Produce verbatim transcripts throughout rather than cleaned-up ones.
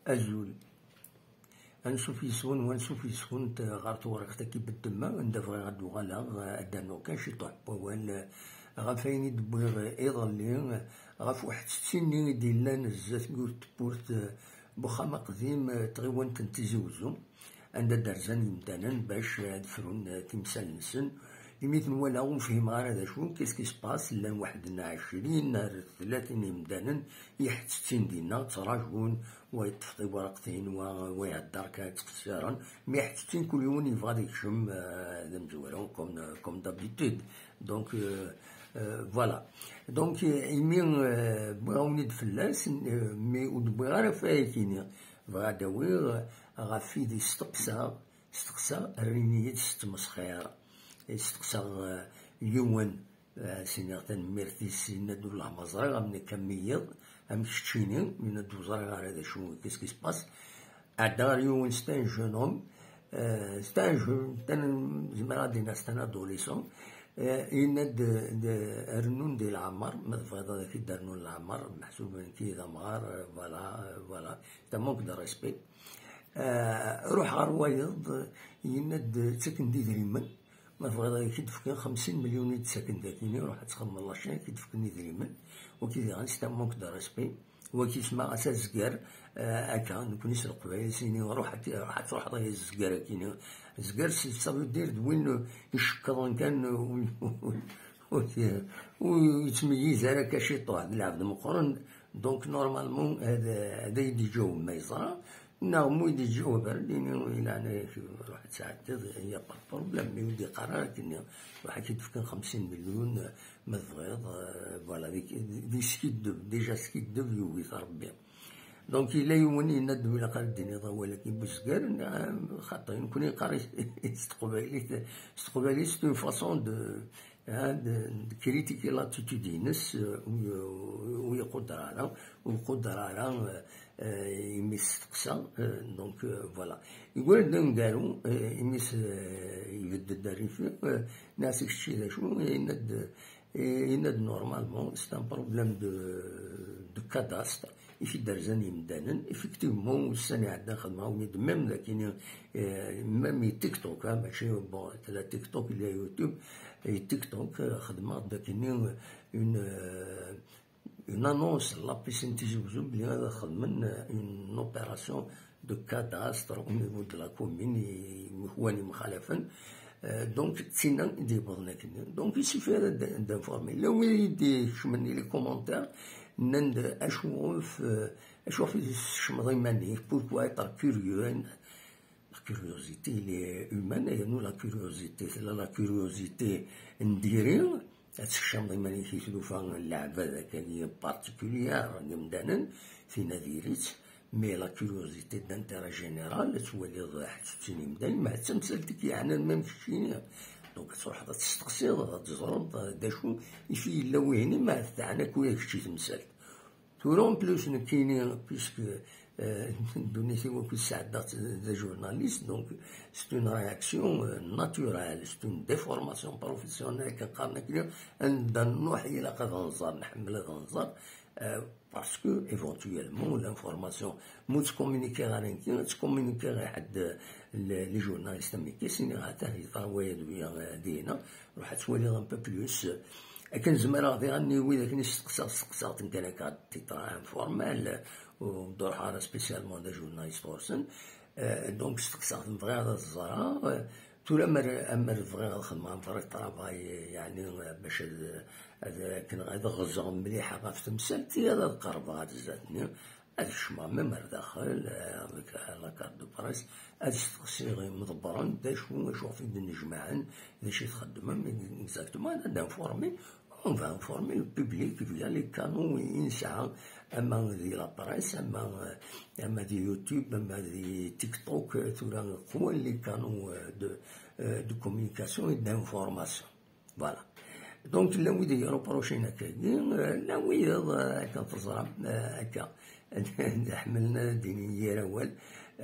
Azul. Ansuf yes-wen, wansuf yes-went ɣer tewriqt-agi beddemma, anda bɣiɣ ad d-uɣaleɣ, ad d-rnuɣ kan ciṭuḥ n wawal ɣef ayen i d-wwiɣ iḍelli, ɣef uḥettet-nni i d-yellan zdat n tewwurt n wexxam aqdim, tɣiwant n Tizi Wezzu, anda d-rzan yimdanen bac ad frun timsal-nsen. Imi ten-walaɣ ur fhimeɣ ara d acu, qu'est-ce qui se passe, llan waḥed n ɛecrin ar tlatin yimdanen iḥettetin dinna, ttrajun, wa yeṭṭef tiwerqtin, wa, wa ihedder kan, ttqessiren, mi ḥettetin kul yiwen yebɣa ad ikcem, euh, d amezwaru, comme, comme d'habitude. Donc, euh, euh, voilà. Donc, euh, imi, euh, wwiɣ-awen-id fell-as, euh, mi ur d-wwiɣ ara ɣef wayagi-nni, bɣiɣ ad d-awiɣ ɣef i d isteqsa, steqsa, rrin-iyi-d s ttmesxir. Isteqsa, euh, yiwen, euh, s-iniɣ tanemmirt-is, yenna-d: "Wellah ma ẓriɣ am nekk am wiyiḍ, am keččini", yenna-d: "Ur ẓriɣ ara d acu, qu'est-ce qui se passe." Ɛedda ɣer yiwen, c'est un jeune homme, euh, c'est un jeune, c'est un, zemreɣ ad d-iniɣ c'est un adolescent, euh, yenna-d, d, rennun di leɛmer, ma tebɣiḍ ad ak-id-rnun leɛmer, meḥsub nekki d amɣar, euh, voilà, euh, voilà, c'est un manque de respect. Euh, ruḥ ɣer wayeḍ, yenna-d ttaken-d idrimen, ma tebɣiḍ ad ak-id-fken xemsin milyun i d-ttaken dagini, ruḥ ad txedmeḍ la chaîne, ad ak-id-fken idrimen. Wagi diɣen, c'est un manque de respect. Wagi isma-as azger, euh, akka, nekni s leqbayel, sini, ruḥ ad, ruḥ ad truḥeḍ ay azger akini. Azger, ça veut dire d win, euh, icekkḍen kan, euh, ur, ur, ur yettmeyyiz ara akka ciṭuḥ, d lɛebd meqqren. Donc, normalement, ad, ad ay-d-iǧaweb ma yeẓra, neɣ mu i d-iǧaweb ara d-ini, i leɛnaya-k, ruḥ ad tɛeddiḍ, y a pas de problème, mi ur d-iqqar ara akkenni, ruḥ ad k-id-fken xemsin milyun, ma tebɣiḍ, euh, voilà, di, di skiddeb, déjà skiddeb yugi-t Rebbi. Donc, yella yiwen yenna-d, ilaq ara d-tiniḍ awal-agi n uzger, xaṭi, nekni neqqar s teqbaylit, s teqbaylit, c'est une façon de, hein, de, de critiquer l'attitude-ines, euh, ur, ur iquder ara, ur iquder ara, euh, euh, imi s-steqsa, euh, donc, euh, voilà. Yeggul-d aneggaru, euh, imi s, euh, ibedd-d rrif, euh, nniɣ-as: "Kečči d acu?" Yenna-d, euh, yenna-d: "Normalement, c'est un problème de, de cadastre." I t-id-rzan yimdanen, effectivement, ussan iɛeddan xedmeɣ-awen-id, même d akini, euh, même i TikTok, hein, mačči, bon, tella TikTok, il y a YouTube, et TikTok, euh, xedmeɣ-d akini une, euh, une annonce, la P C N T Tizi Ouzou, belli ad xedmen, euh, une opération de cadastre au niveau de la commune, i, i, euh, donc, d tinna i d-yewwḍen akkenni. Donc, il suffit d-, d'informer. Là où il y a des, les commentaires, nnan-d: "Acu ɣef, euh, acu ɣef i teskecmeḍ iman-ik, pourquoi être curieux?" La curiosité, elle est humaine, et nous, la curiosité, c'est la, la curiosité n diri, ad teskecmeḍ iman-ik i tlufa n leɛbad akka particulière, n yimdanen, tinna diri-tt, mais la curiosité d'intérêt général, ad twaliḍ ḥettet-tt-in imdanen, ma d tamsalt i k-yeɛnan, même keččini. Donc, ad truḥeḍ ad testeqsiḍ, ad teẓreḍ d acu i fi yella wihni, ma teɛna-k ula d kečči temsalt. Tura, en plus, nekkini, puisque, euh, ddunit-iw akk sɛeddaɣ d ajournaliste, donc c'est une réaction, euh, naturelle, c'est une déformation professionnelle, akken qqaren akkenni, anda nruḥ ilaq ad nẓer, nḥemmel ad nẓer, euh, parce que, éventuellement, l'information, mu ttcommuniquer ara nekki, ad ttcommuniquer i ḥedd, les, les journalistes am nekki, sini atan yeḍra waya d wiya, euh, dinna, ruḥ ad twaliḍ un peu plus. Akken zemreɣ diɣen i wid akken i steqsaɣ, steqsaɣ-ten kan akka à titre informel, ur d-ruḥeɣ ara spécialement d ajournaliste ɣur-sen. Euh, donc steqsaɣ-ten, bɣiɣ ad ẓreɣ. Euh, tura amer, amer bɣiɣ ad xedmeɣ un vrai travail, yeɛni, euh, bac ad, ad, akken ad ɣzeɣ mliḥ ɣef temsalt, i ad, ad qerbeɣ ar zdat-nni. Ad kecmeɣ même ar daxel, euh, avec, euh, la carte de presse, ad steqsiɣ imḍebbren d acu, acu ɣef i d-nnejmaɛen, d acu i txeddmem, exactement, ad informer, on va informer le public via les canaux i nesɛa, ama di la presse, ama, euh, ama di YouTube, ama di TikTok, euh, tura qwan les canaux, euh, de, euh, de communication et d'information. Voilà. Donc, llan wid i yi-reprochen akkagi, euh, llan wid, euh, akka teẓram, euh, akka. Ḥemmlen ad d-inin yir awal,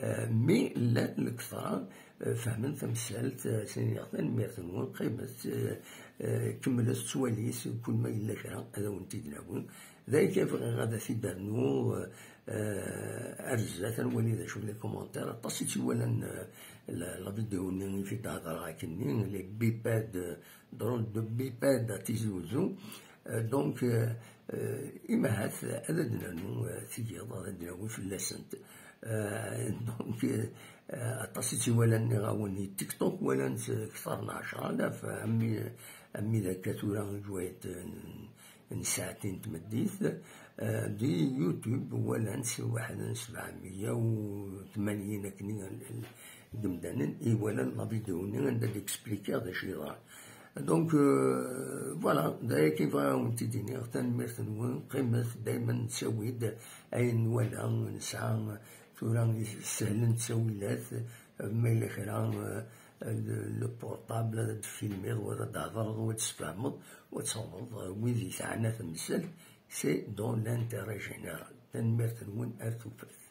euh, mais llan lektra, euh, fehmen tamsalt, euh, sini-yaɣ tanemmirt-nwen, qqimet, euh, euh, kemmlet ttwalit, kul ma yella kra, ad awen-t-id-nawi. D ayen kan bɣiɣ ad t-id-rnuɣ, euh, euh, ar zdat, ad nwali d acu les commentaires. Aṭas i tt-iwalan, euh, la, la vidéo-nni i fi d-hedreɣ akkenni, les bipèdes, euh, drôle de bipèdes à Tizi Ouzou. Euh, donc, euh, euh, imahat ad d-nernu, euh, tigiḍ, ad d-nawi fell-asent. Euh, donc, euh, euh, aṭas i tt-iwalan, nniɣ-awen, i TikTok walan-tt kter n ɛecra alaf, am, am wid akka tura, jwayet, euh, n ssaɛtin n tmeddit, eh, di YouTube walan-tt waḥed n sebɛemya u tmanyin akken i, n yimdanen i walan la vidéo-nni anda d-expliquer d acu yeḍran. Donc, euh, voilà, d aya kan bɣiɣ ad wen-t-id-iniɣ. Tanemmirt-nwen, qqimet daymen, nettawi-d ayen nwala, nesɛa tura sehlen ttawilat, ma yella kra, euh, le, le portable, ad d-filmiḍ, wa ad d-thedreḍ, wa ad d-tesfehmeḍ, wa ad tawḍeḍ, euh, wid yesɛan tamsalt, c'est dans l'intérêt général. Tanemmirt-nwen, ar tufat.